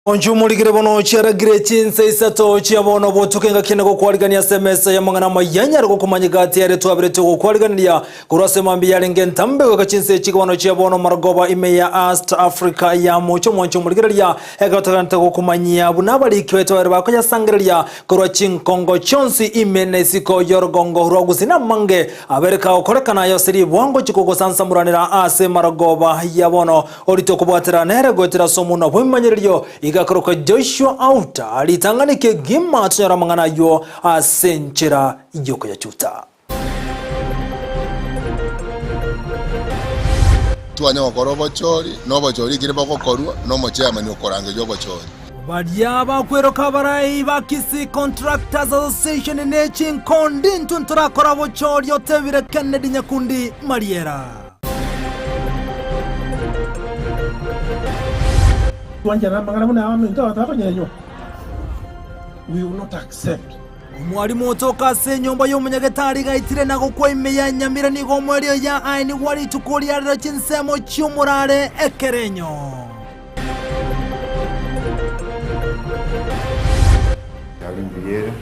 Onchwe morigere bono chiaragire chinsa isato chia bono botuko engaki ene gokwarigania ase emesa y'amang'ana amaya nyare gokomanya egati ere twaberete ogokwariganeria korwa ase mambia yarenge entambe goika chinsa echi bono chia bono marogoba ime ya East Africa ya mocha omwancho omorigereria ekero togenderete gokomanyia buna abariki baito babere bakoyasangereria korwa chinkongo chionsi ime na isiko y'orogongo rwa gusii namange abere kagokorekana ayose ribwango chikogosansamoranera ase marogoba ya bono Orite okobwatera nere goetera ase omonwa bw'ebimanyererio, iga akorokwa Joshua Auta, ritang'ani kegima tonyore amang'ana ayio ase enchera y'okoyachuta. Twanya gokora obochori, na obochori ekero bogokorwa, na omochairman okorangeria obochori. Baria bakweroka abarai ba Kisii Contractors Association ne chinkondi intwe ntorakora bochori otebire Kennedy Nyakundi Mariera. Twanchera amang'ana buna abaminto aba takonyenywa, we will not accept. Omwalimu otoka ase enyomba y'omonyagetari gaitire na gokwa ime ya Nyamira nigo omoerio ya aenigwa rituko riarero chinsemo chi'omorare ekerenyo. Yari mbuya ere,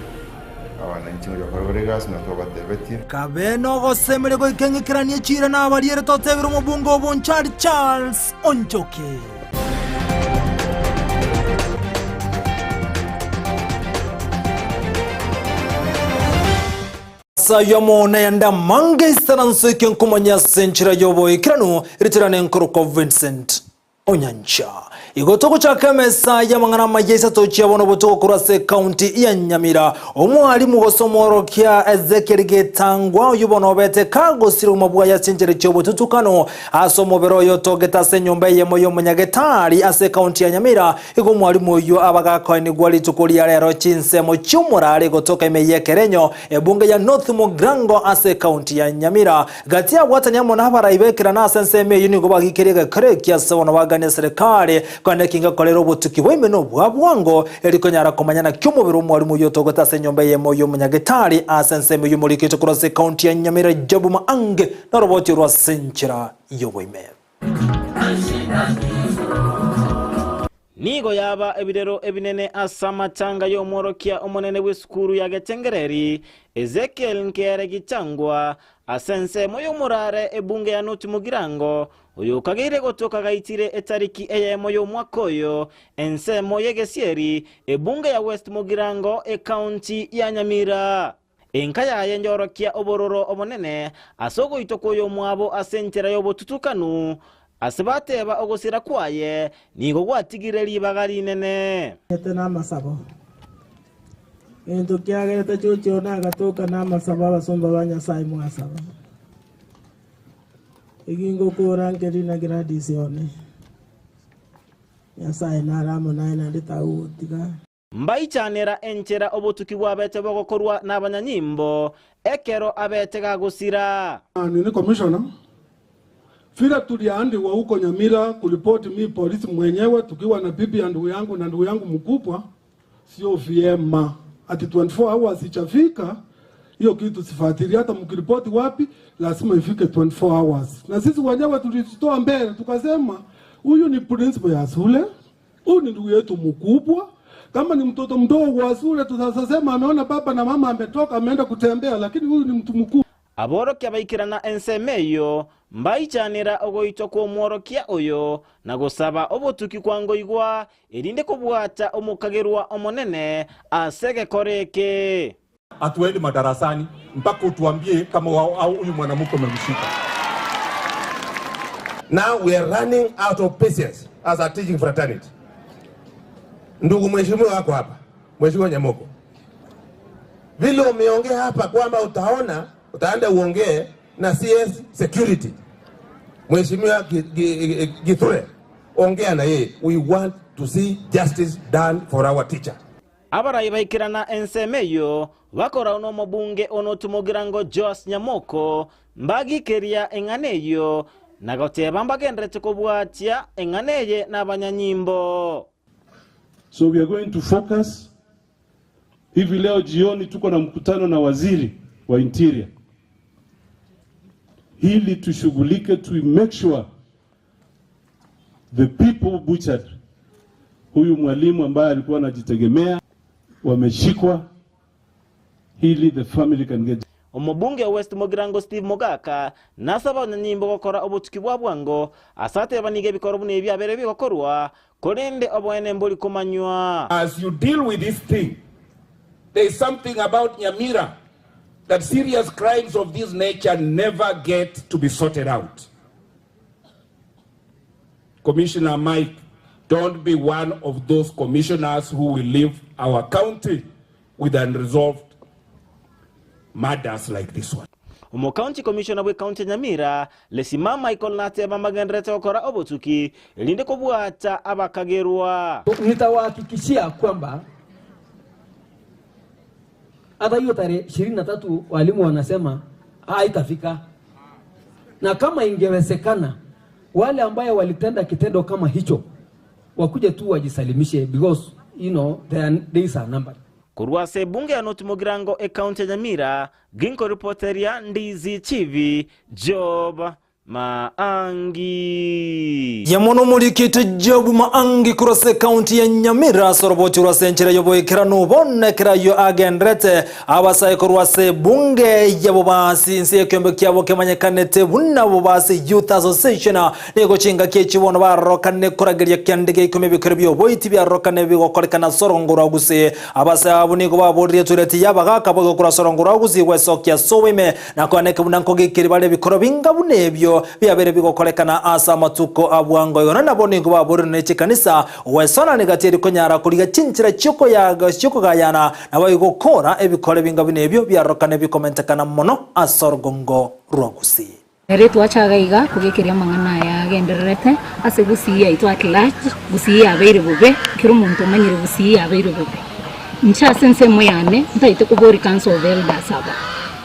abananchi ngocha bakore bare egasi buna twabatebetie. Kabe nogosemeria goika eng'ikeranie chiira nabariere totebere omobunge o Bonchari Charles Onchoki. Ase ayio amo nayande amange isaranso eke nkomanya ase enchera y'oboikeranu, ritirane nkorokwa Vincent. Onyancha. Igo togochaka emesa y'amang'ana amaya isato chia bono botuko korwa ase ekaunti ya Nyamira. Omwalimu gose omworokia Ezekiel Getangwa oyio bono obete kagosira obogima bwaye ase enchera chi'obotutukano ase omobere oye otogete ase enyomba eyemo y'omonyagetari ase ekaunti ya Nyamira. Igo omwalimu oyio aba gakoenigwa rituko ria rero chinsemo chi'omorare gotoka ime y'ekerenyo ebunge ya North Mugirango ase ekaunti ya Nyamira. Gati abwatani amo nabarai b'ekerana ase ensemo eyio nigo bagikeria egekoro eki ase bono baganie eserekari, korende eki ngekorera obotuki bwa ime na obwa bwango, erio konyara komanya naki omobere omwalimu oyio otogete ase enyomba eyemo y'omonyagetari ase ensemo eyio morikete korwa ase ekaunti ya Nyamira Job Maange noroboti orwo ase enchera y'oboime. Nigo yaba ebirero ebinene ase amatanga y'omworokia omonene bw'esukuru ya Getengereri, Ezekiel Nkeere Gitangwa, ase ensemo y'omorare ebunge ya North Mugirango, oyokageire gotoka gaitire etariki eyemo y'omwaka oyo, ensemo y'egesieri, ebunge ya West Mugirango, ekaunti ya Nyamira. Enka yaye njorokia obororo obonene ase ogoitwa kw'oyomwabo ase enchera y'obotutukanu, ase bateba ogosira kwaye nigo gwatigire ribaga rinene. Ete namasabo. Egento kiagerete chochi one agatoka namasabo abasomba ba Nyasae mwasaba. Eki ngokora nkeri na Gladys one. Nyasae nare amo naye naende tagogotiga. Mbaichanera enchera obotuki bwabete bogokorwa nabanyanyimbo ekero abete gagosira. Nini commissioner, vile tuliandikwa huko Nyamira kuripoti mi polisi mwenyewe tukiwa na bibi ya ndugu yangu na ndugu yangu mkubwa, sio vyema ati 24 hours ichafika hiyo kitu sifuatilia. Hata mkiripoti wapi, lazima ifike 24 hours. Na sisi wenyewe tulijitoa mbele tukasema huyu ni principal ya shule Huyu ni ndugu yetu mkubwa. Kama ni mtoto mdogo wa shule tutasema ameona baba na mama ametoka ameenda kutembea, lakini huyu ni mtu mkubwa. Aborokia baikerana ensemo eyio, mbaichanera ogoitwa kw'omworokia oyo, na gosaba obotuki kwangoigwa, erinde kobwata omokagerwa omonene ase egekora eke. Hatuendi madarasani mpaka utuambie kama huyu mwanamke umemshika. Now we are running out of patience as a teaching fraternity. Ndugu mheshimiwa wako hapa, Mheshimiwa Nyamoko, vile umeongea hapa kwamba utaona utaenda uongee na CS security, Mheshimiwa Githure, ongea na yeye. We want to see justice done for our teacher. Abarai baikerana ensemo eyio, bakorao nomobunge o North Mugirango Joash Nyamoko, mbagikeria eng'ana eyio, na goteba mbagenderete kobwatia eng'ana eye nabanyanyimbo. So we are going to focus. Hivi leo jioni tuko na mkutano na waziri wa interior ili tushughulike to make sure the people butchered. Huyu mwalimu ambaye alikuwa anajitegemea wameshikwa, ili the family can get Omobunge o West Mugirango Steve Mogaka nasaba abanyanyimbo gokora obotuki bwa bwango ase atebaniga ebikoro buna ebi biabere bigokorwa korende oboene mbori komanywa. As you deal with this thing, there is something about Nyamira that serious crimes of this nature never get to be sorted out. Commissioner Mike, don't be one of those commissioners who will leave our county with unresolved murders like this one. Omocounty Commissioner bw'ecounty ya Nyamira, Lesima Michael nateba mbagenderete gokora obotuki erinde kobwata abakagerwa. Nitawahakikishia kwamba hata hiyo tarehe 23 walimu wanasema haitafika, na kama ingewezekana wale ambayo walitenda kitendo kama hicho wakuje tu wajisalimishe because their days are numbered. Korwa ase ebunge ya North Mugirango ecounty ya Nyamira, ginkoripoteria Ndizi TV, Job Maangi. Yemono omorikete Job Maangi korwa ase ekaunti ya Nyamira ase orobochi rwa ase enchera y'oboikeranu bono ekero ayio agenderete abasae korwa ase ebunge ya Bobasi inse y'ekeombe kiabo kemanyekanete buna Bobasi Youth Association nigo chingaki echi bono barorokane korageria kiande gia ikomi ebikoro bi'oboiti biarorokane bigokorekana ase orongo rwa Gusii. Abasae abwo nigo baboririe toileti y'abagaaka boigo korwa ase orongo rwa Gusii gwesokia ase oboime Na koaneke buna nkogikeria bare ebikoro binga buna ebio biabeire bigokorekana ase amatuko a bwango igo. Nabo nigo baborirwe ne chikanisa gwesonania gati erio konyara korigia chinchera chi'okogayana, naboigo gokora ebikoro binga buna ebio biarorokane bikomentekana mono ase orogongo rwa Gusii. Ere twachaga iga kogekeria amang'ana aya agendererete ase Gusii yaito at large, Gusii yabeire bobe, kera omonto omanyire Gusii yabeire bobe. Inche ase ensemo yane ntaete koboria Council of Elders aba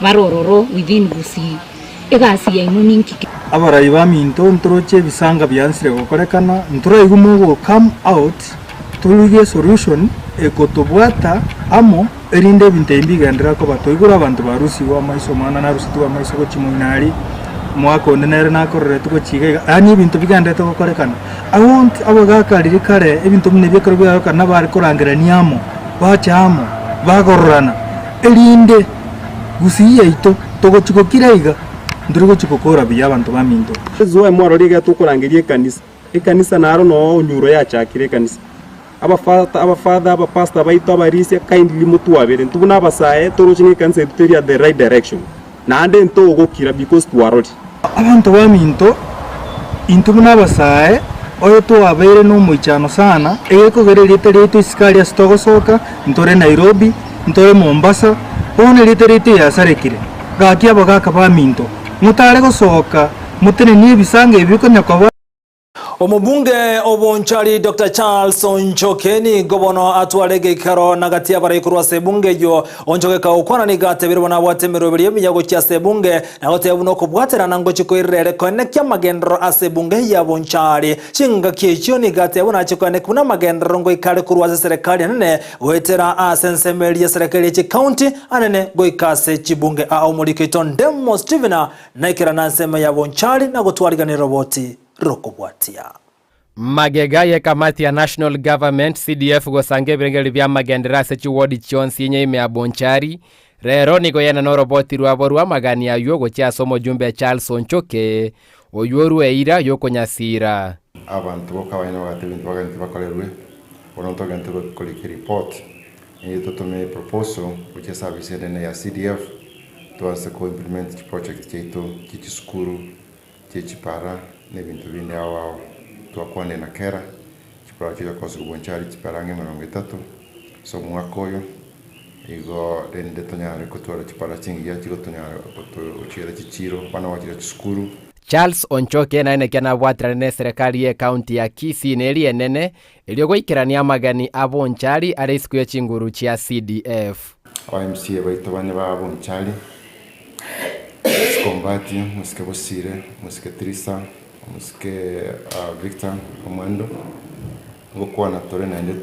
bare ororo within Gusii, egasi yaino ninki? Abarai baminto ntoroche ebisanga biansire gokorekana, ntoraigwe mogo come out torigie esolution ekotobwata amo erinde ebinto ebi mbigenderere koba. Twaigure abanto barusigwe amaiso, omwana narusetigwe amaiso gochia moino aria, omwaka onde nere nakororetwe gochia iga iga, yaani ebinto bigendererete gokorekana. I want abagaka riria kare ebinto buna ebi ekero biagokorekana nabare korangerania amo, bacha amo, bagororana, erinde gusii yaito togochia gokira iga, ntori gochia gokora buya abanto baminto. Ezuo emwarori iga tokorangeria ekanisa, ekanisa naro noo onyuro yachakire ekanisa. Abafata, abafather, abapastor baito, abarisia, kindly motwabere. Intwe buna abasae toroche ng'a ekanisa yaito teri at the right direction. Naende ntogokira because twarorire. Abanto baminto, intwe buna abasae, oyo twabeire nomoichano sana, egekogera erieta riaito isiko aria ase togosoka, ntore Nairobi, ntore Mombasa, bono erieta riaito riasarekire. Gaki abagaka baminto, motare gosoka, motenenie ebisango ebi konya koba. Omobunge o Bonchari Doctor Charles Onchoke nigo bono atware egeikaro na gati y'abarai korwa ase ebunge eyio. Onchoke kagokwana nigo atebire bono abwate emeroberi emiya gochia ase ebunge na goteba buna okobwaterana ngochia koirera ere koenekia amagenderero ase ebunge ya Bonchari. Chingaki echio nigo ateba buna achie koenekia buna amagenderero ngoika are korwa ase eserekari enene goetera ase ensemo eria y'eserekari ye chikaunti anene goika ase chibunge. Aa omoriki oito Ndemo Stephen naikerana ensemo ya Bonchari na gotwariganera roboti rokobwatia. Magega y'ekamati ya National Government, CDF, gosanga ebirengererio bi'amagenderero ase chiwodi chionsi inye ime ya Bonchari, rero nigo yaenana oroboti rwabo rw'amagani aywo gochia ase omojumbe Charles Onchoke, oywo orwe eira y'okonyasira. Abanto boka abanyene bagateba ebinto baganyete bakorerwe, bono ntogente korika ereport, erio totome eproposal gochia eservice enene ya CDF, tobanse ko implement chiproject chiaito chie chisukuru, chie chipara, na ebinto binde ao ao. Twakwanire na kera, chipara chigakosigwa bonchari chipara ang'e emerongo etato ase omwaka oyo, igo rende tonyare kotwara chipara chingiya chigotonyara gochiera chichiro, abana bachire chisukuru. Charles Onchoke naeneke nabwaterane neserekari y'ecounty ya Kisii neri enene erio goikerania amagani a Bonchari are isiko ye chinguru chia CDF. Aba MCA baito bane ba Bonchari, Omosike Ombati, Omosike Bosire, Omosike Tirisa, Omosike Victor Omwando, ngokwana tore naende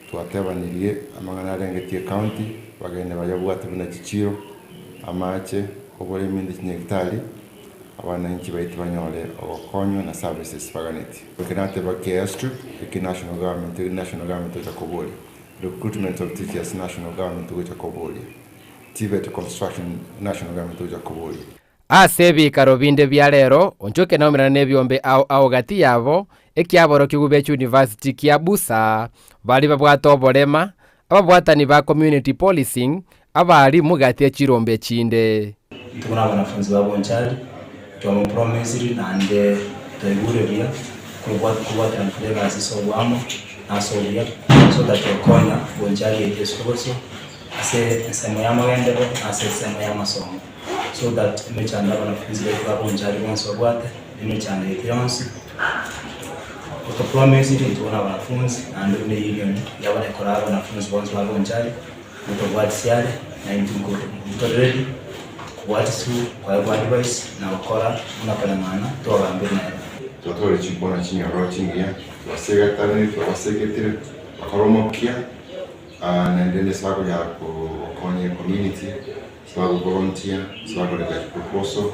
twatebanirie amang'ana arengetie ecounty, bagende bayabwate buna chichiro, amache, oboremi ne chinyagitari. Abananchi baito banyore ogokonywa na services baganeti. Eke nateba ki airstrip, eki national government, eri national government ocha koboria. Recruitment of teachers national government ogocha koboria. TVET construction national government ogocha koboria. Ase ebikaro binde bia rero, onchoke naumerane nebiombe ao ao gati yabo, ekiaborokigwa be chiuniversity kia Busa, baria babwate oborema, ababwatani ba community policing, abalimu gati ye chirombe chinde. Intwe buna abanafunzi ba Bonchari, twamopromisiri naende twaigure buya kobwaterana kore egasi ase oboamo na ase obuya so that gokonya Bonchari yaito ase obosio ase ensemo y'amagenderero na ase ensemo y'amasomo so that emechando abanafunzi baito ba Bonchari bonsi babwate na emechando yaito yonsi Otopromisiri intwe buna abanafunzi naende buna eunion yabare koraa abanafunzi bonsi ba Bonchari. Ntobwatisi are, na intwe ntore ready kobwatiswa, koegwa advice, na gokora buna koreng'ana twagambire nere. Twatware chinkwana chinyororo chingiya, twasegetanire, twabasegetire, bakore omokia, naende nase bakonyara gokonya ecommunity, ase bago volunteer, ase bakoreka chiproposal,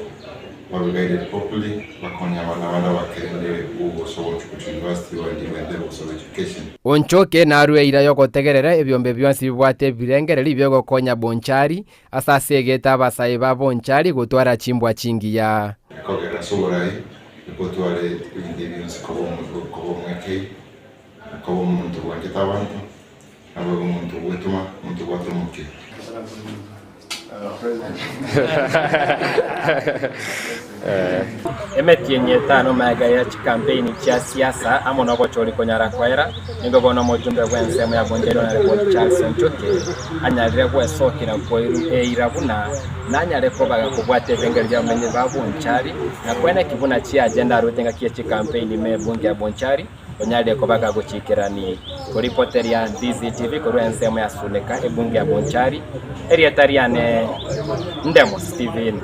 babe guided properly, bakonye abana bande abakerende gosoa gochia university bande baenderere gosoma education. Onchoke narue eira y'ogotegerera ebiombe bionsi bibwate ebirengererio bi'ogokonya Bonchari, ase asegete abasae ba Bonchari gotwara chimbwa chingiya. Ekogera ase oborai, nikotware ebinto ebi bionsi koba koba omwekei, koba omonto bwanchete abanto, Naboigo omonto ogwetoma, omonto obwate omokia. Emetienyi etano magega ye chikampeini chia siasa amo nobochori konyara koera, nigo bono omojumbe bw'ensemo ya Bonchari Honourable Charles Onchoke anyarire gwesokera koiru eira buna nanyare kobaga kobwata ebengeri bi'abamenyi ba Bonchari na koeneki buna chiagenda arwete engaki ye chikampeini ime ebunge ya Bonchari. Onyarire koba gagochikerani koripoteria DCTV korwa ensemo ya Suneka ebunge ya Bonchari, erieta riane Ndemo Stephen.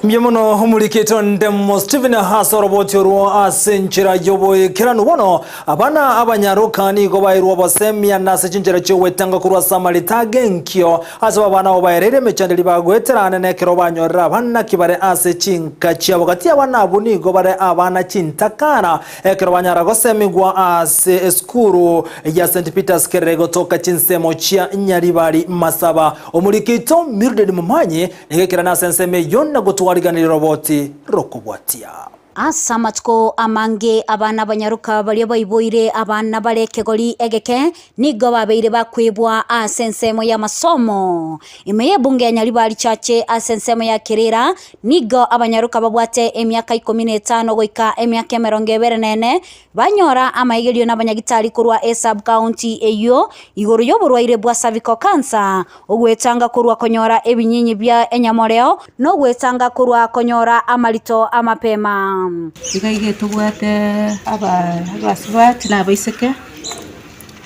Mbuya mono omorikito Ndemo Stephen ase oroboti orwo ase enchera y'oboikeranu. Bono abana abanyaroka nigo bairwe obosemia nase chinchera chi'ogwetanga korwa ase amarita ag'enkio ase abana abo baereire emechanderi bagoetera ane nekero banyorire abana ki bare ase chinka chiabo. Gati y'abana abwo nigo bare abana chintakana ekero banyara gosemigwa ase esukuru ya St Peters Kerere gotoka chinsemo chia Nyaribari Masaba. Omoriki oito Mildred Momanyi nigo ekerana ase ensemo eyio na gotwariganeria oroboti rokobwatia. Ase amatuko amange abana abanyaroka baria baiboire abana bare ekegori egeke nigo babeire bakwebwa ase ensemo y'amasomo. Ime y'ebunge ya Nyaribari Chache ase ensemo ya Kirira nigo abanyaroka babwate emiaka ikomi na etano goika emiaka emerongo ebere na ene banyora amaigerio nabanyagitari korwa esub county eyio igoro y'oborwaire bwa cervical cancer Ogwetanga korwa konyora ebinyinyi bia enyamoreo, na ogwetanga korwa konyora amarito amapema. Iga iga tobwate abasubati na abaiseke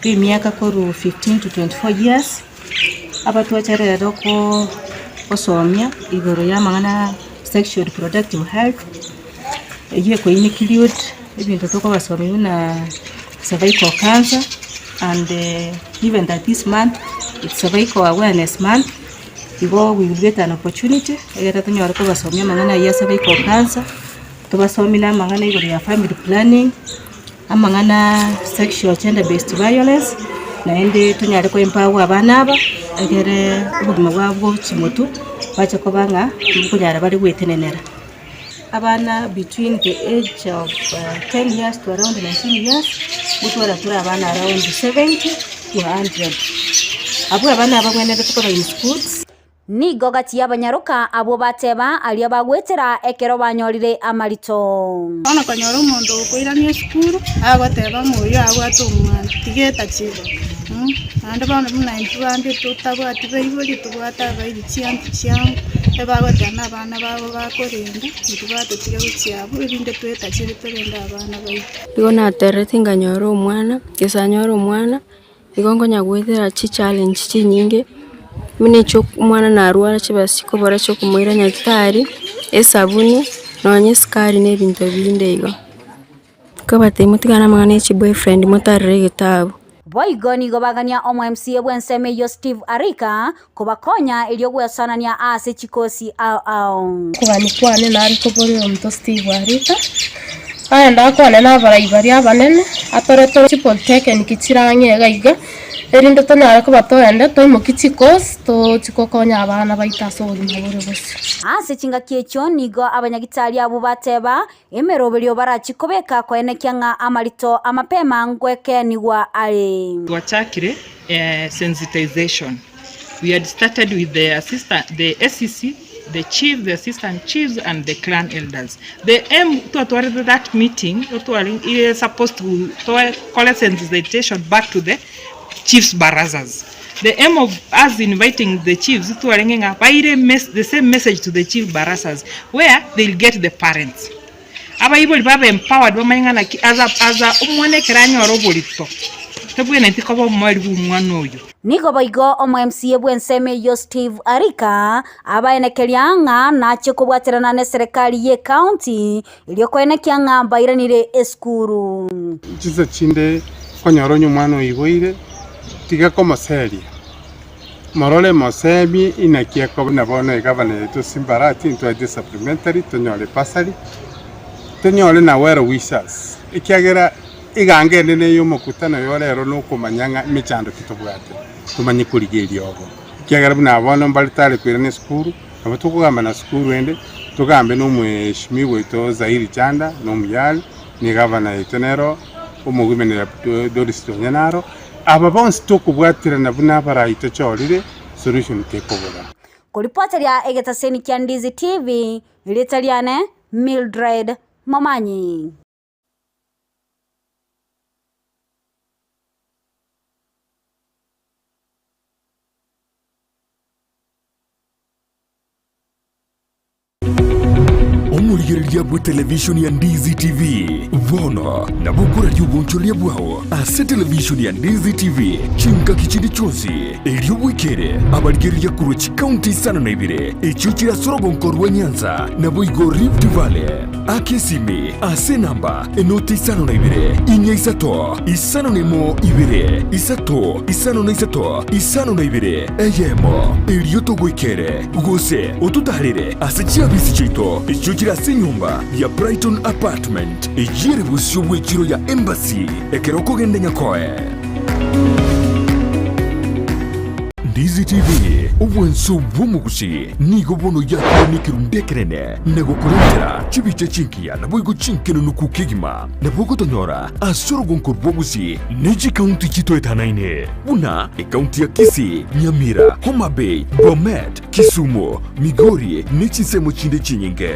b'emiaka korwa 15 to 24 years, abatwacha rero gosomia igoro y'amang'ana sexual reproductive health, eywo eko include ebinto tokobasomia buna cervical cancer and given that this month it's cervical awareness month, igo we will get an opportunity egere tonyore kobasomia amang'ana aywo ya cervical cancer, tobasomie na amang'ana igoro ya family planning, amang'ana sexual gender based violence, naende tonyare ko empower abana aba, egere obogima bwabo bwa chimotu bache koba ng'a nkonyara bare goetenenera. Abana between the age of 10 years to around 19 years, gotwara tore abana around 70 to 100. Abwo abana abagwenerete koba in schools. Nigo gati y'abanyaroka abwo bateba aria bagwetera ekero banyorire amarito. Bono konyora omonto ogokoirania esukuru, agoteba ng'a oyio abwate omwana, tiga etachigo Naende bono buna intwe bande totabwati baibori, tobwate abairi chianti chiabo, ebagoteba na abana babo bakorenda, intwe batotiga gochia abwo, erinde toetachere torende abana baito. Igo naterete nkanyora omwana, gese anyore omwana, igo nkonya goetera chichallenge chinyinge, buna echio omwana narwara chibesa chikobora chiokomoira nyagetari, esabuni, nonye esukari na ebinto binde igo. Nkabatebia motigane amang'ana ya chiboyfriend motarere egetabu. Boigo nigo bagania omo MCA bw'ensemo eyio Steve Arika kobakonya erio gwesanania ase chikosi ao ao. Okogania kwane nare koborera omonto Steve Arika, aye ndakwane nabarai baria abanene, atoretere chipolytechnic chire ang'e iga iga, erinde tonyare koba toende toimokie chikosi tochi gokonya abana baito ase obogima bore bosio. Ase chingaki echio nigo abanyagitari abwo bateba, Emeroberio barachie kobeka koenekia ng'a amarito amapema ngwekenigwa are. Twachakire sensitization. We had started with the assistant, the SEC, the chief, the assistant chiefs and the clan elders. The aim twatwarete that meeting otware ire supposed to tokore sensitization back to the chiefs barazas. The aim of us inviting the chiefs twarenge ng'a baire mes the same message to the chief barazas where they'll get the parents. Abaibori babe empowered bamanye ng'a naki as a as a omwana ekero anyore oborito tebwenereti koba omoerio bwa omwana oyo. Nigo boigo omo MCA bw'ensemo eyio Steve Arika abaenekeria ng'a nachie kobwaterana neserekari y'ecounty erio koenekia ng'a mbairanire esukuru. Chinsa chinde okonyora onye omwana oiboire, tiga komoseria, morore mosemie inaki ekoba buna bono egavana yaito Simba Arati ntwaete supplementary tonyore bursary, tonyore na well wishers, ekiagera eganga enene ya omokutano oyo rero nokomanya ng'a emechando ki tobwate, tomanye korigia eriogo. Ekiagera buna bono mbare tare koirana esukuru, nabo tokogamba na sukuru ende, togambe na omweshimiwa oito Zairi Chanda na omuyali, na egavana yaito nero omogomenera Doris Tonya naro, aba bonsi tokobwaterana buna abarai tochorire, solution tekobora. Koripoteria egetaseni kia Ndizi TV, erieta riane Mildred Momanyi. Omorigereria bwe televishoni ya Ndizi TV bono nabo okoraria obonchoreria bwao ase televishoni ya Ndizi TV chingaki chinde chionsi, erio bwekere abarigereria korwa chikaunti isano na ibere echio chire ase orogonko rwa Nyanza naboigo Rift Valley. Aka esimi ase enamba enoti 52 4 3 5 2 3 5 3 52 eyemo, erio togoikere gose ototaarere ase chiabisi chiaito echio chire ase enyomba ya Brighton Apartment, eyio ere bosio bw'echiro ya Embassy ekero okogenda Nyakoe. Ndizi TV, obwanso bw'omogusi, nigo bono yakorwa nekerundu ekenene na gokorentera chibicha chingiya naboigo chinkenenuku kegima. Nabo ogotonyora ase orogonko rw'obosie ne chikaunti chitoetanaine buna ekaunti ya Kisii, Nyamira, Homa Bay, Bomet, Kisumu, Migori ne chinsemo chinde chinyinge.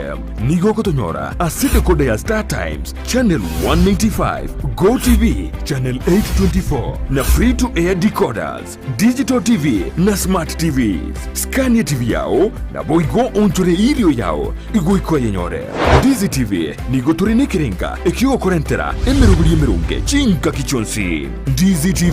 Nigo ogotonyora ase decoder ya Star Times channel 195, Go TV channel 824 na free to air decoders, Digital TV na Smart TVs. Skania TV yao naboigo onchore erio yao igoika oyenyore. Ndizi TV nigo tore nekerenga ekiogokorentera emeroberi emeronge chingaki chionsi. Ndizi TV,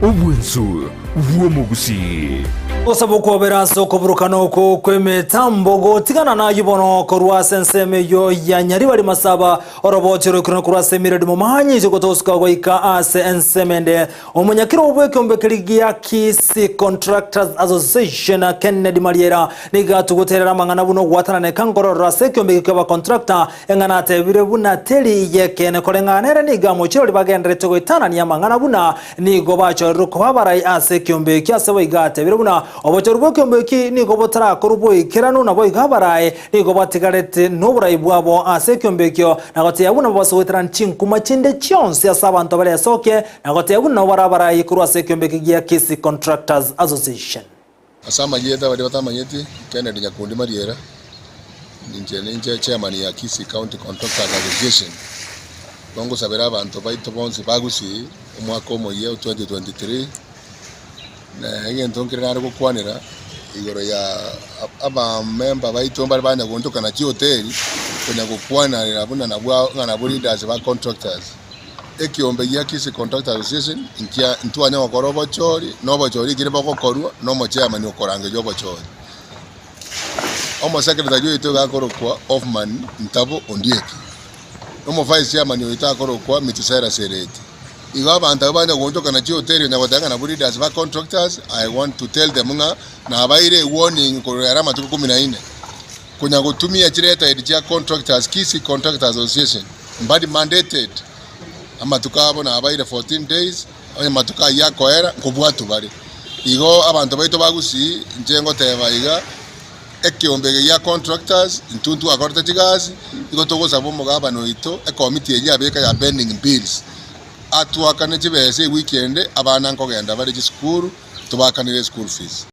obwensu bw'omogusii. Gosaba okwabera ase okoburukana oko kw'emetambo gotigana nayio bono korwa ase ensemo eyio ya Nyaribari Masaba orobochi roikeranu korwa ase emiradi momanyi gotosuka goika ase ensemo ende Omonyakiro bw'ekeombe keria gia Kisii Contractors Association Kennedy Mariera nigo atugoterera amang'ana buna ogwatananeka nkororora ase ekeombe ekio ki'abacontractor eng'ana atebire buna teri y'ekeene koreng'ana nere nigo amochire oria bagenderete goetanania amang'ana buna nigo bachorerwe koba abarai ase ekeombe ekio ase boigo atebire buna obochori bw'ekeombe eki nigo botarakorwe boikeranu naboigo abarai nigo batigarete noborai bwabo ase ekeombe ekio na gotebia buna babase goetanania chinkuma chinde chionsi ase abanto baresokie Na gotebia buna nabo bare abarai korwa ase ekeombe eke gia Kisii Contractors Association. Ase amayete abaria batamanyeti, Kennedy Nyakundi Mariera, ninche ninche chairman ya Kisii County Contractors Association, nigo ngosabera abanto baito bonsi ba Gusii omwaka omoyia o 2023, na egento nkere nare gokwanera igoro ya abamemba baito mbare banya goonchokana chihoteli, konya gokwanera buna nabwo ng'a nabwo leaders ba contractors. Ekeombe gia Kisii Contractors Association nkia ntwanye gokora obochori, na obochori ekere bogokorwa na omochairman okorangeria obochori. Omosecretary oito iga akorokwa Hoffman Ntabo Ondieki, na omovice chairman oito akorokwa Metusela Sereti. Igo abanto abwo banya goonchoka na chihoteli onya goteba ng'a nabwo leaders ba contractors, I want to tell them ng'a nabaire ewarning korwa ere amatuko kumi na ine, konya gotumia chiletterhead chia contractors, Kisii Contractors Association, mbari mandated, amatuko abo nabaire 14 days, onye amatuko ayio akoera, nkobwatwa bare. Igo abanto baito ba Gusii, inche ngoteba iga, Ekeombe eke gia contractors intwe ntwakorete chigasi, igo togosaba omogabana oito ekomiti eyio abeka ya pending bills atwakane chibesa ewiki ende abana nkogenda bare chisukuru tobakanere eschool fees.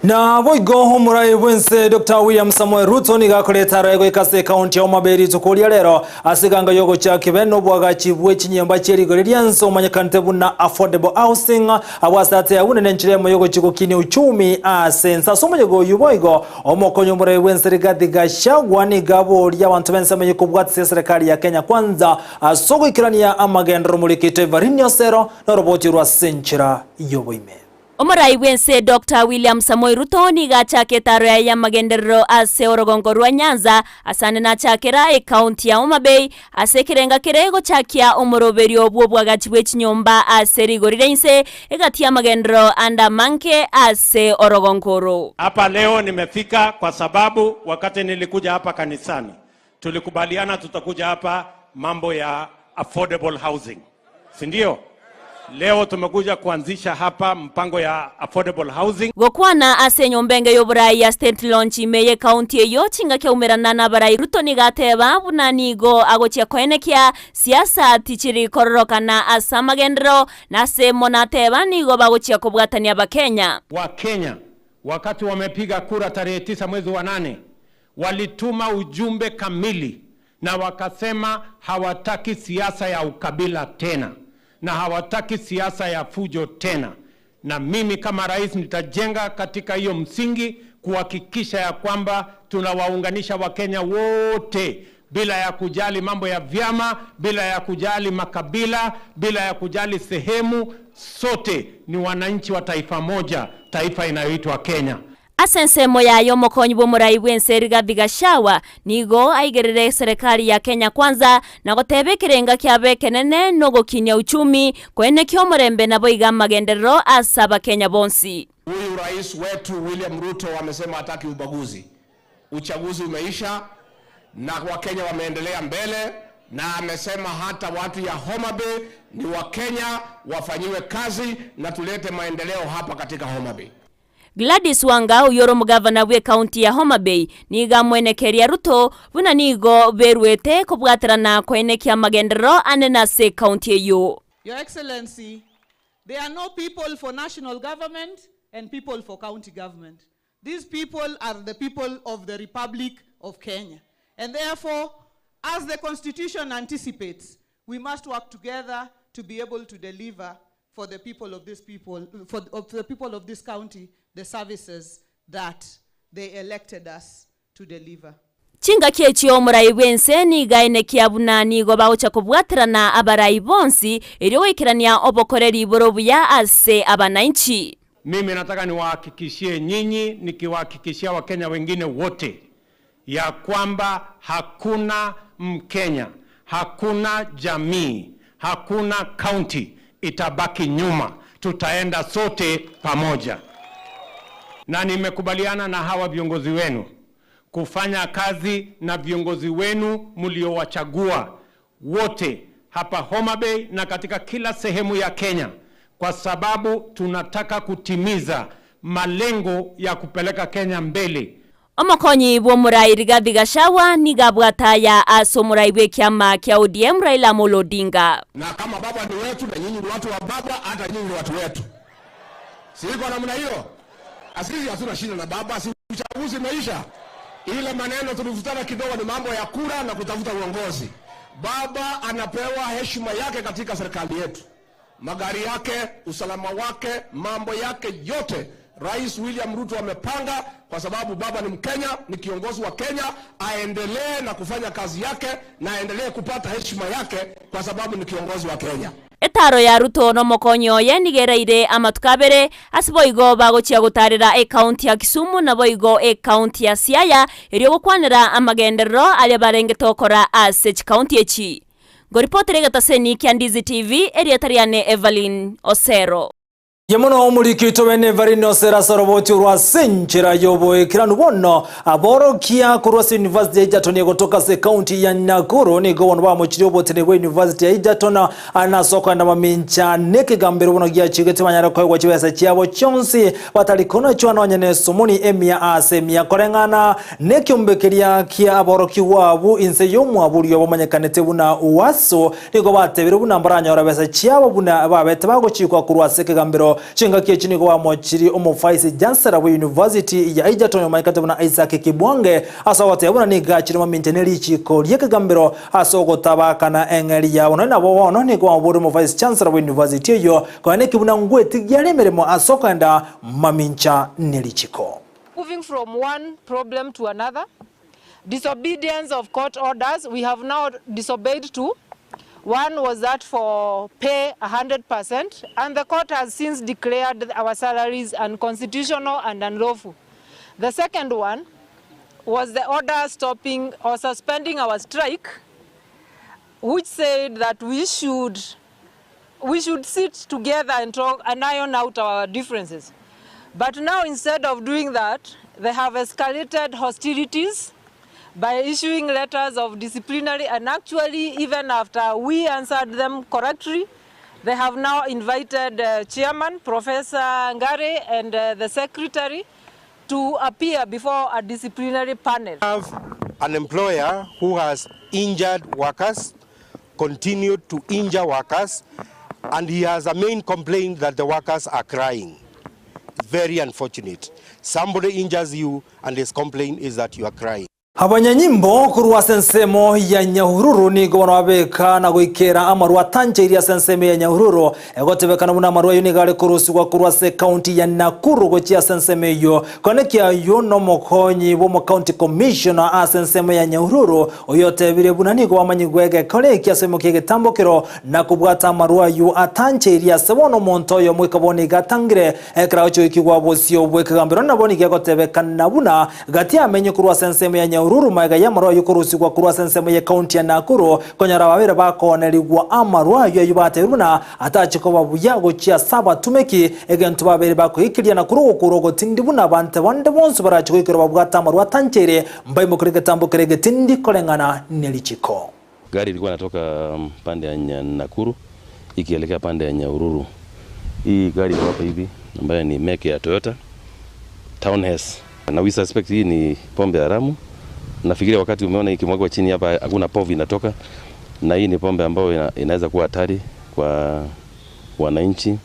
Naboigo omorai bw'ense Doctor William Samoei Ruto nigo akoreta aroe goika ase ekaunti ya Homa Bay rituko ria rero ase eganga y'ogochia kibe nobwagachi bwe chinyomba chie rigori ri'ense omanyekanete buna affordable housing Abwo ase ate agwo nenchera eyemo y'ogochia gokinia uchumi ase ense. Ase omoyega oyio boigo, omokonyi omorai bw'ense Rigathi Gachagua nigo aboria abanto b'ensemo eye kobwatisia eserekari ya Kenya Kwanza ase ogoikerania amagenderero omorikito Everine Osero noroboti orwo ase enchera y'oboime. Omorai bw'ense Doctor William Samoei Ruto nigo achaka etaro yaye y'amagenderero ase orogongo rwa Nyanza asande nachakera ecounty ya Homa Bay Ase ekerenga kere gochakia omoroberio bw'obwagachi bwe chinyomba ase rigori ria inse, egati y'amagenderero ande amange ase orogongo oro. Hapa leo nimefika kwa sababu wakati nilikuja hapa kanisani tulikubaliana tutakuja hapa mambo ya affordable housing, si ndio? Leo tumekuja kuanzisha hapa mpango ya affordable housing. Gokwana ase enyomba enge y'oborai ya State Launch ime y'ecounty eyio chingaki aumerana nabarai Ruto nigo ateba buna nigo agochia koenekia siasa tichiri kororokana ase amagenderero na ase mono ateba nigo bagochia kobwatania abakenya. Wakenya wakati wamepiga kura tarehe tisa mwezi wa nane walituma ujumbe kamili na wakasema hawataki siasa ya ukabila tena na hawataki siasa ya fujo tena, na mimi kama rais nitajenga katika hiyo msingi kuhakikisha ya kwamba tunawaunganisha Wakenya wote bila ya kujali mambo ya vyama, bila ya kujali makabila, bila ya kujali sehemu. Sote ni wananchi wa taifa moja, taifa inayoitwa Kenya. Ase ensemo yaye omokonyi bw'omorai bw'ense Rigathi Gachagua nigo aigerire eserekari ya Kenya Kwanza na goteba ekerenga kiabo ekenene nogokinia uchumi, koenekia omorembe naboigo amagenderero ase abakenya bonsi. Huyu rais wetu William Ruto amesema hataki ubaguzi. Uchaguzi umeisha na Wakenya wameendelea mbele, na amesema hata watu ya Homa Bay ni Wakenya, wafanyiwe kazi na tulete maendeleo hapa katika Homa Bay. Gladys Wanga oyio ore omogavana bw'ecounty ya Homa Bay nigo amwenekeria Ruto buna nigo beruete kobwaterana koenekia amagenderero anene ase ecounty eyio. Your Excellency, there are no people for national government and people for county government. These people are the people of the Republic of Kenya. And therefore, as the Constitution anticipates, we must work together to be able to deliver for the people of this people, for of the people of this county, the services that they elected us to deliver. Chingaki echio omorai bw'ense nigo aenekia buna nigo bagocha kobwaterana abarai bonsi erio goikerania obokoreri bore obuya ase abanainchi. Mimi nataka niwahakikishie nyinyi, nikiwahakikishia Wakenya wengine wote ya kwamba hakuna Mkenya, hakuna jamii, hakuna county itabaki nyuma. Tutaenda sote pamoja, na nimekubaliana na hawa viongozi wenu kufanya kazi na viongozi wenu mliowachagua wote hapa Homa Bay na katika kila sehemu ya Kenya, kwa sababu tunataka kutimiza malengo ya kupeleka Kenya mbele. Omokonyi bw'omorai Rigathi Gachagua nigo abwate aya ase omorai bw'ekiama kia ODM Raila Amolo Odinga. Na kama baba ni wetu na nyinyi ni watu wa baba, hata nyinyi ni watu wetu. Si iko namna hiyo? Asisi hatuna shida na baba, si uchaguzi umeisha. Ile maneno tulivutana kidogo ni mambo ya kura na kutafuta uongozi. Baba anapewa heshima yake katika serikali yetu, magari yake, usalama wake, mambo yake yote Rais William Ruto amepanga, kwa sababu baba ni Mkenya, ni kiongozi wa Kenya, aendelee na kufanya kazi yake na aendelee kupata heshima yake kwa sababu ni kiongozi wa Kenya. Etaro ya Ruto na omokonyi oye nigo eraire amatuko abere, ase boigo bagochia gotarera ecounty ya Kisumu naboigo ecounty ya Siaya erio gokwanera amagenderero aria barenge tokora ase chicounty echi. Ngoripotera egetaseni kia Ndizi TV, erieta riane Evelyn Osero. Ye mono omoriki oito bene Evelyn Osero ase oroboti orwa ase enchera y'oboikeranu bono aborokia korwa ase University ya Egerton egotoka ase ekaunti ya Nakuru nigo bono bamochirie obotene bwa University ya Egerton Ase okoenda mamincha nekegambero bono giachigete banyare koegwa chibesa chiabo chionsi, batari konachwa nonya nesumuni emia ase emia, koreng'ana nekiombe keria kia aborokigwa abwo inse y'omwaburi obomanyekanete buna Uaso, nigo batebire buna mbaranyore besa chiabo buna babete bagochikwa korwa ase ekegambero. Chingaki echi nigo bamochirie omofaisi chancellor bwe university ya Egerton omanyekate buna Isaac Kibwange ase ogoteba buna nigo achire mamincha ne richiko ri'ekegambero Ase ogotabakana eng'eria yabo, nonya nabo bono nigo bamoboria omovice chancellor bwe university eyio, konya neki buna ngwetigia are emeremo ase okogenda mamincha ne richiko. Moving from one problem to another, disobedience of court orders, we have now disobeyed two, one was that for pay 100% and the court has since declared our salaries unconstitutional and unlawful. The second one was the order stopping or suspending our strike, which said that we should, we should sit together and talk and iron out our differences. But now instead of doing that, they have escalated hostilities by issuing letters of disciplinary, and actually even after we answered them correctly, they have now invited Chairman Professor Ngare and the Secretary to appear before a disciplinary panel. Have an employer who has injured workers, continued to injure workers, and he has a main complaint that the workers are crying. Very unfortunate. Somebody injures you and his complaint is that you are crying. Abanyanyimbo korwa ase ensemo ya Nyahururu nigo bono babeka na goikera amarwa atancheirie ase ensemo ya Nyahururu. Egotebekana buna amarwa ayio nigo are korusigwa korwa ase ekaunti ya Nakuru gochia ase ensemo eyio. Koenekia ayio nomokonyi bw'omocounty commissioner ase ensemo ya Nyahururu oyio otebirie buna nigo bamanyigwe egekora eki ase emokia egetambokero na kobwata amarwa ayio atancheirie ase bono omonto oyomo goika bono iga atangire ekero agochia bosio bw'ekegambero nabo nigo egotebekana buna Gati amenye korwa ase ensemo ya Nyahururu magega y'amarwa ayio korusigwa korwa ase ensemo y'ekaunti ya Nakuru, konyora babere bakoonerigwa amarwa ayio ayio batebirie buna atache koba buya gochia ase abatumeki, egento babere bakoikiria na korwa ogokura ogotindi buna abanto bande bonsi barache goikerwa babwate amarwa atancheire mbaimokerie egetambo kere egetindi koreng'ana ne richiko. Gari ilikuwa inatoka pande ya Nakuru ikielekea pande ya Nyahururu. Hii gari iko hapa hivi ambayo ni make ya Toyota Town S. Na we suspect hii ni pombe haramu. Nafikiria wakati umeona ikimwagwa chini hapa hakuna povu inatoka, na hii ni pombe ambayo ina, inaweza kuwa hatari kwa wananchi.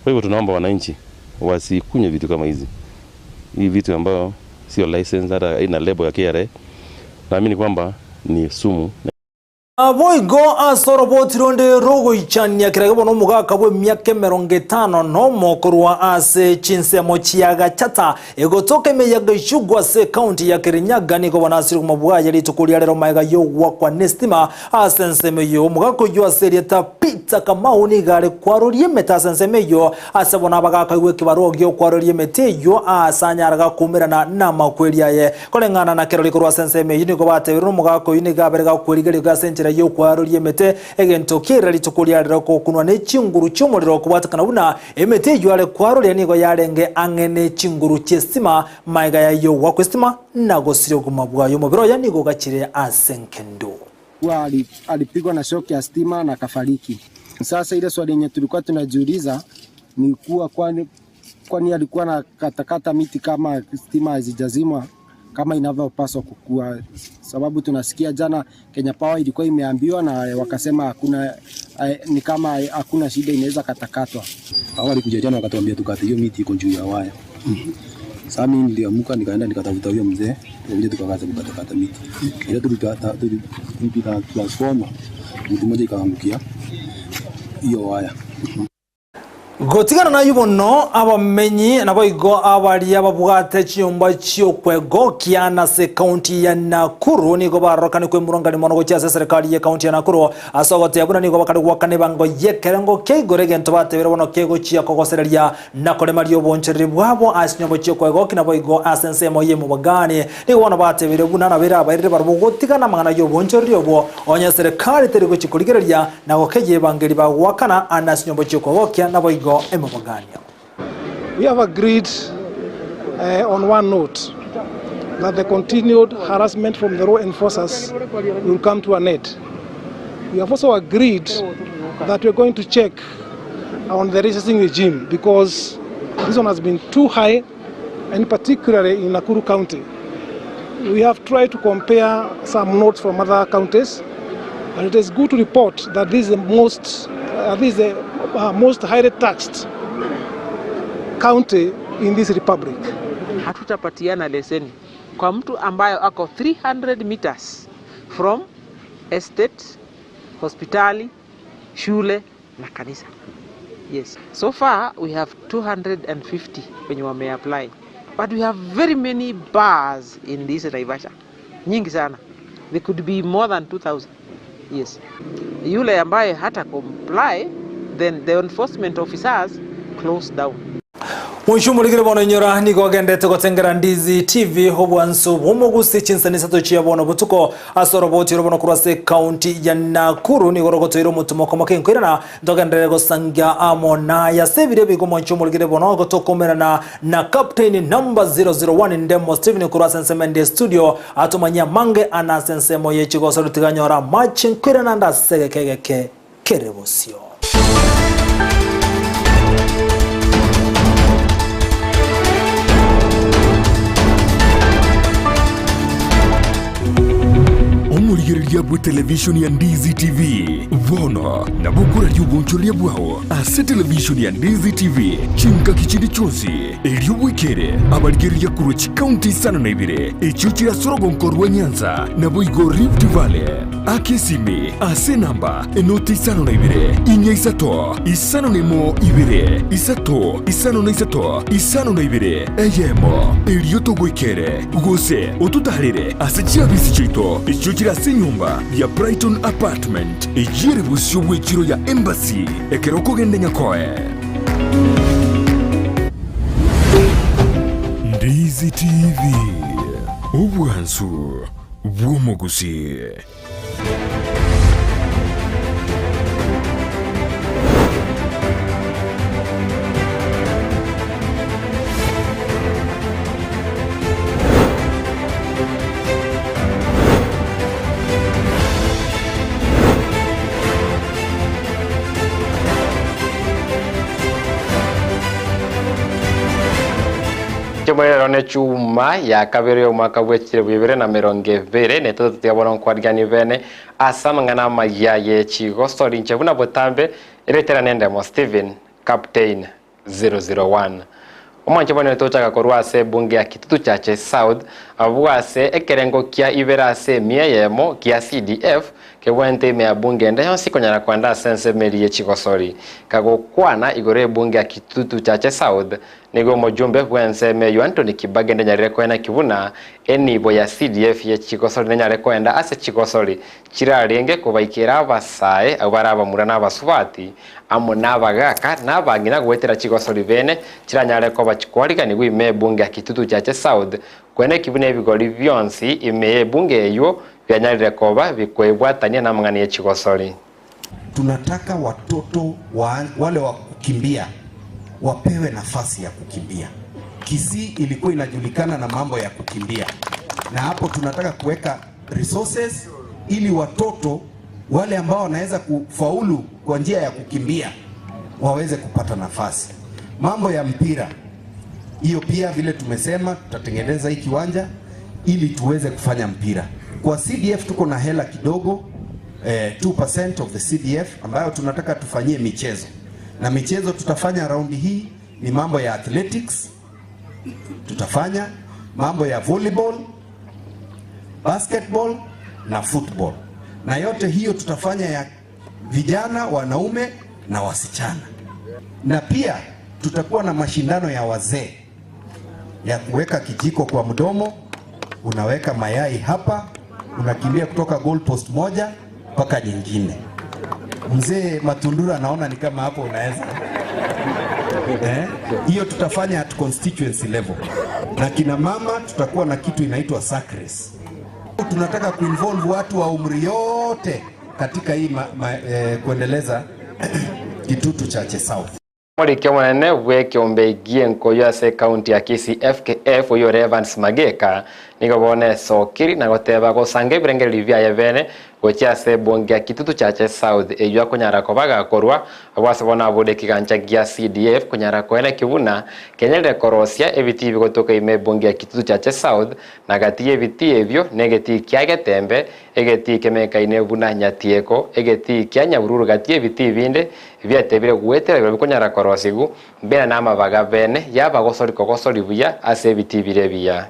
Kwa hivyo tunaomba wananchi wasikunywe vitu kama hizi. Hii vitu ambayo sio license hata ina lebo ya KRA. Naamini kwamba ni sumu. Naboigo ase oroboti ronde rogoichania kerage bono omogaka bw'emiaka emerongo etano nomo korwa ase chinsemo chia Gachata egotoka ime ya Gachugu ase ekaunti ya Kirinyaga nigo bono asire obogima bwaye rituko ria rero magega y'ogoakwa nestima ase ensemo eyio. Omogaka oyio ase erieta Peter Kamau nigo are kwaroria emete ase ensemo eyio ase bono abagakaigwa ekebarua gi'okwaroria emete eyio aase anyare gakuumerana namakweri aye. Koreng'ana na kerori korwa ase ensemo eyio nigo batebirie nomogaka oyio nigo abere gakwerigeria ase enchera y'okwaroria emete, egento kere rituko riarire gokunwa ne chinguru chi'omorero kobwatekana buna emete eyio are kwaroria nigo yarenge ang'e ne chinguru chi'estima, magega y'ayio goakwa estima na gosiria obogima bwaye omobere oye nigo ogachire ase engendu. Kuwa alipigwa na shoki ya stima na akafariki. Sasa ile swali yenye tulikuwa tunajiuliza ni kuwa kwani kwani alikuwa na katakata miti kama stima hazijazimwa kama inavyopaswa kukua, sababu tunasikia jana Kenya Power ilikuwa imeambiwa na wakasema hakuna, ni kama hakuna shida inaweza katakatwa. Hawa walikuja jana wakatuambia tukate hiyo miti iko juu ya waya. Sasa mimi niliamuka nikaenda nikatafuta huyo mzee, tukakuja tukakaza kukatakata miti. Ile tulipita transformer, mti mmoja ikaangukia hiyo waya. Gotigana nayio bono, abamenyi naboigo abaria babwate chinyomba chi'okwegokia nase ekaunti ya Nakuru nigo barorokane kwemurungania mono gochia ase eserekari y'ekaunti ya Nakuru ase ogoteeba buna nigo bakare goakana ebango y'ekerengo kia igoro egento batebire bono kegochia kogosereria na koremaria obonchoreri bwabo ase chinyomba chi'okwegokia naboigo ase ensemo y'emobogani. Nigo bono batebire buna nabo erabairire barabwo gotigana amang'ana y'obonchoreri obwo onye eserekari teri gochia korigereria Na gokeyia ebangeri bagoakana ande ase chinyomba chi'okogokia, naboigo emobogania. We have agreed on one note that the continued harassment from the law enforcers will come to an end. We have also agreed that we are going to check on the licensing regime because this one has been too high and particularly in Nakuru County. We have tried to compare some notes from other counties and it is good to report that this is the most, uh, this is the, uh, most highly taxed county in this republic. Hatutapatiana leseni kwa mtu ambayo ako 300 meters from estate, hospitali, shule na kanisa. Yes. So far we have 250 wenye wameapply. But we have very many bars in this Naivasha. Nyingi sana. They could be more than 2000. Yes. Yule ambaye hata comply then the enforcement officers close down. Mwisho omorikire bono inyora nigo ogendete gotengera Ndizi TV obwansu bw'omogusi chinsani isato chia bono botuko ase oroboti oro bono korwa ase ekaunti ya Nakuru nigo rogotoira omotumo okomoka enkoirana ntogenderere gosangia amo naye ase ebiro ebigo mwanche omorikire bono gotokomerana na Captain number 001 Ndemo Stephen korwa ase ensemo ende studio atomanyie amange ane ase ensemo ye chigosori tiganyora amache nkoirana ande ase egeke egeke kere bosio. Omorigereria bw'etelevishoni ya Ndizi TV bono nabo okoraria obonchoreria bwao ase televishoni ya Ndizi TV chingaki chinde chionsi, erio bwekere abarigereria korwa chikaunti isano na ibere echio chire ase orogonko rwa Nyanza naboigo Rift Valley. Aka esimi ase enamba enoti 52 4 5 1 2 3 5 3 52 eyemo, erio togoikere, gose ototaarere ase chiabisi chiaito echio chire ase enyomba ya Brighton Apartment, eyio ere bosio bw'echiro ya Embassy ekero okogenda Nyakoe. Ndizi TV, obwansu bw'omogusii. Chimwerero ne chuma ya kabere y'omwaka bwe chilifu ibere na emerongo ebere na etato tiga bono nkwariganie bene ase amang'ana amaya ye chigosori inche buna botambe eretera nendemo Stephen Captain 001. Omwanche bonene tochaka korwa ase ebunge ya Kitutu Chache South abwo ase ekerengo kia ibere ase emia eyemo gia CDF kebwente ime ya bunge ende yonsi konyara kwenda ase ensemo eria ye chigosori. Kagokwana igoro y'ebunge ya Kitutu Chache South Nigo omojumbe bw'ensemo eyio Anthony Kibage ndenyarire koenaki buna enibo ya CDF ye chigosori nenyare koenda ase chigosori chirarenge kobaikera abasae abwo bare abamura na abasubati amo nabagaka na abang'ina goetera chigosori bene chiranyare koba chikwariganigwa ime ebunge ya Kitutu Chache South koeneki buna ebigori bionsi ime y'ebunge eyio bianyarire koba bikoebwatania namang'ana ye chigosori. Tunataka watoto wa, wale wa kukimbia wapewe nafasi ya kukimbia. Kisii ilikuwa inajulikana na mambo ya kukimbia, na hapo tunataka kuweka resources ili watoto wale ambao wanaweza kufaulu kwa njia ya kukimbia waweze kupata nafasi. Mambo ya mpira hiyo pia vile tumesema tutatengeneza hii kiwanja ili tuweze kufanya mpira. Kwa CDF tuko na hela kidogo eh, 2% of the CDF ambayo tunataka tufanyie michezo, na michezo tutafanya raundi hii ni mambo ya athletics, tutafanya mambo ya volleyball, basketball na football, na yote hiyo tutafanya ya vijana, wanaume na wasichana. Na pia tutakuwa na mashindano ya wazee ya kuweka kijiko kwa mdomo, unaweka mayai hapa, unakimbia kutoka goal post moja mpaka nyingine. Mzee Matundura, naona ni kama hapo unaweza eh? Hiyo tutafanya at constituency level, na kina mama tutakuwa na kitu inaitwa sack race. Tunataka kuinvolve watu wa umri yote katika hii ma, ma, eh, kuendeleza Kitutu Chache South. Omoriki omonene bw'ekeombe gi'enkoyo ase ekaunti ya Kisii FKF oyore Evans Mageka nigo bono esokiri na goteba gosanga ebirengererio biaye bene gochia ase ebunge ya Kitutu Chache South eyio akonyara koba gakorwa abwo ase bono abore ekigancha gia CDF konyara koeneki buna kenyarire korosia ebitii bigotoka ime ebunge ya Kitutu Chache South na gati y'ebitii ebio negetii kia Getembe egetii kemekaine buna Nyatieko egetii kia Nyabururu gati y'ebitii binde biatebire goetera birobio bikonyara korosigu mbena namabaga bene yabagosori kogosori buya ase ebitii bire ebiya.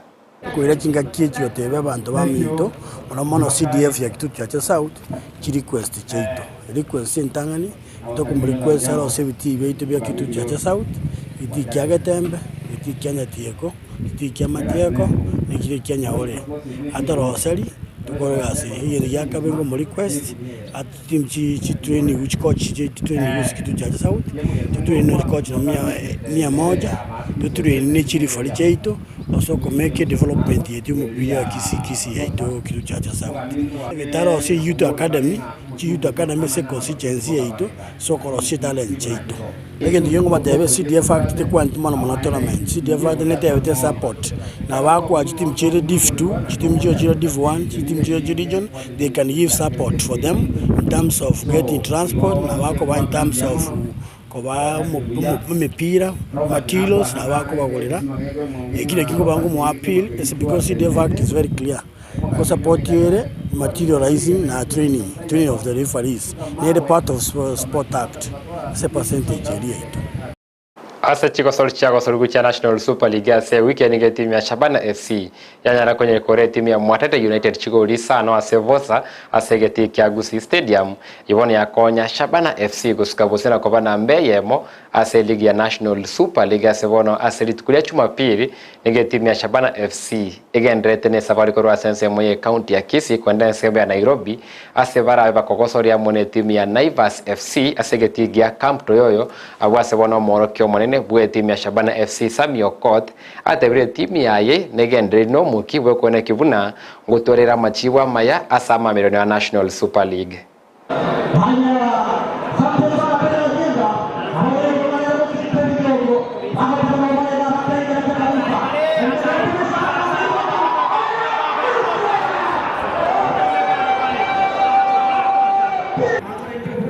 Koira chingaki echi otebe abanto baminto, mono mono CDF ya Kitutu Chache South, chirequest chiaito. Request entang'ani, tokomorequest arose ebitii biaito bia Kitutu Chache South, egetii kia Getembe, egetii kia Nyatieko, egetii kia Matieko, na ekere kia Nyaore. Atoroseri, tokore egasi eye. Egento gia kabere nkomorequest, atoteam chi chitrainiwe chicoach chitrainiwe ase Kitutu Chache South, totrainiwe chicoach mia mia moja, totrainiwe ne chireferee chiaito. Ase okomeka edevelopment yaito y'omobira ya Kisii Kisii yaito Kitutu Chache South. Egetaro ase Youth Academy, chi Youth Academy ase econstituency yaito ase okorosia etalent chiaito. Egento ekiya nkobatebia CDF Act tekwaneti mono mono tournament, CDF Act netebete esupport na bakoa chiteam chire div two, chiteam chire chire div one, chiteam chire chire region, they can give support for them in terms of getting transport na bakoba in terms of Kobaa emepira, materials nabo akobagorera, eki nakio nkoba nkomoa appeal ase because CDF act is very clear, ngosupport ere materializing na training, training of the referees, nere part of sport act ase percentage eria yaito. Ase chigosori chiagosorigwe chia National Super League ase ewiki nigo etimu ya Shabana FC yanyara konyekora etimu ya Mwatate United chigori isano ase bosa ase egetii kia Gusii Stadium. Eyio bono yakonya Shabana FC gosuka bosio na koba namba eyemo ase eligi ya National Super League ase bono ase rituko ria Chumapiri nigo etimu ya Shabana FC egendererete nesafari korwa ase ensemo ye county ya Kisii kwenda ensemo ya Nairobi ase barabe bakogosoria amo netimu ya Naivas FC ase egetii gia Camp Toyoyo abwo ase bono omoorokia omonene bw'etimu ya Shabana FC Sammy Okoth atebire etimu yaye negendereri nomoki bw'okoeneki buna ngotwarera amachibo amaya ase amamererano ya National Super League.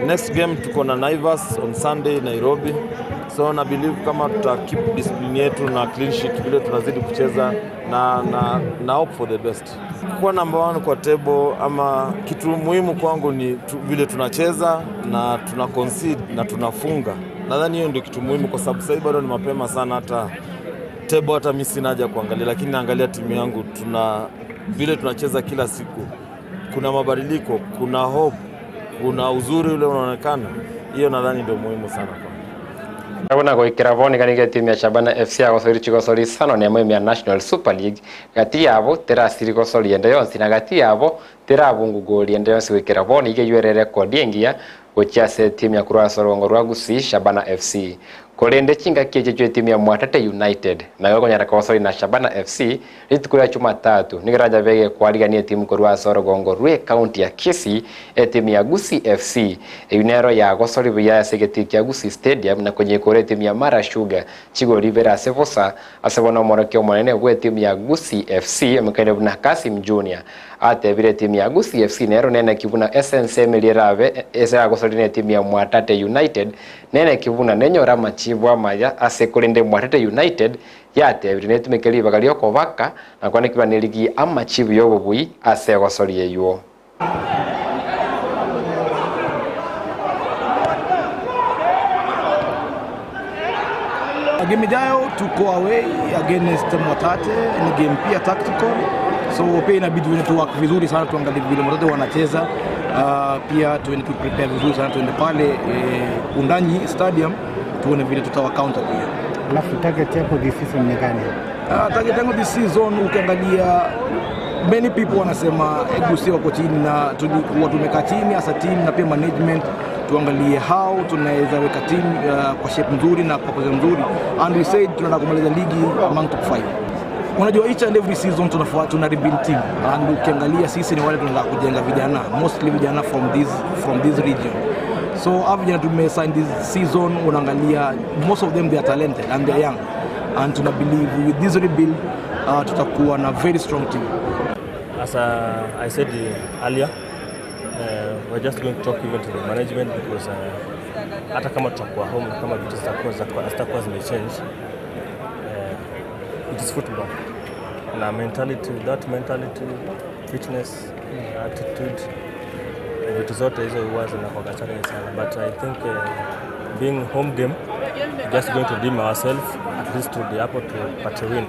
Next game tuko na Naivas on Sunday Nairobi, so na believe kama tuta keep discipline yetu na clean sheet vile tunazidi kucheza na, na, na hope for the best. Kuwa number one kwa table ama kitu muhimu kwangu ni tu, vile tunacheza na tuna concede na tunafunga. Nadhani hiyo ndio kitu muhimu, kwa sababu sasa bado ni mapema sana, hata table hata mimi sina haja kuangalia, lakini naangalia timu yangu, tuna vile tunacheza kila siku, kuna mabadiliko, kuna hope, kuna uzuri ule unaonekana. Hiyo nadhani ndio muhimu sana kwangu. Buna goikera bono iga nigo etimu ya Shabana FC yagosoire chigosori isano na emo ime ya National Super League, gati yabo terasiri gosoria ende yonsi na gati yabo terabungu goli ende yonsi goikera bono iga eywo ere erekodi engiya gochia ase etimu ya korwa ase orogongo rwa Gusii Shabana FC. Korende chingaki echi chi'etimu ya Mwatate United nayo ekonyara kogosoria na Shabana FC rituko ria Chumatatu nigo erachabe egekwarigania etimu korwa ase orogongo rw'ecounty ya Kisii etimu ya Gusii FC eyio nero yagosoria buya ase egetii kia Gusii Stadium na konyekora etimu ya Mara Sugar chigori ibere ase bosa ase bono omorokia omonene bw'etimu ya Gusii FC omokaine buna Kassim Junior Atebire etimu ya Gusii FC nero neneki buna ase ensemo eria erabe ase eragosoria na etimu ya Mwatate United neneki buna nenyore amachibo amaya ase korende Mwatate United yatebire netumeke ribaga ri'okobaka na kwaneki buna nerigie amachibu y'obobui ase egosoria eywo. Game ijayo tuko away against Mwatate, ni game pia tactical, so pia inabidi tuende tu work vizuri sana, tuangalie vile Mwatate wanacheza. Pia tuende tu prepare vizuri sana, tuende pale eh, Undanyi Stadium Tuone vile tutawa counter pia. Alafu target yako this season ni gani? Target yangu this season ukiangalia many people wanasema Gusii wako chini na tulikuwa tumekaa chini as a team na pia management tuangalie how tunaweza weka team kwa shape nzuri na kwa position nzuri and we said tunataka kumaliza ligi among top 5. Unajua each and every season tunafua, tuna rebuild team and ukiangalia sisi ni wale tunataka kujenga vijana mostly vijana from this region, so hawa vijana tumesign this season, unaangalia most of them, they are talented and they are young and tuna believe with this rebuild tutakuwa na very strong team. As I said earlier, we're just going to talk even to the management because hata kama tutakuwa home na kama vitu zitakuwa zimechange, it is football na mentality, that mentality, fitness, attitude, vitu zote hizo huwa zinakuwa challenge sana, but I think being home game, just going to deem ourselves at least to be able to pate win.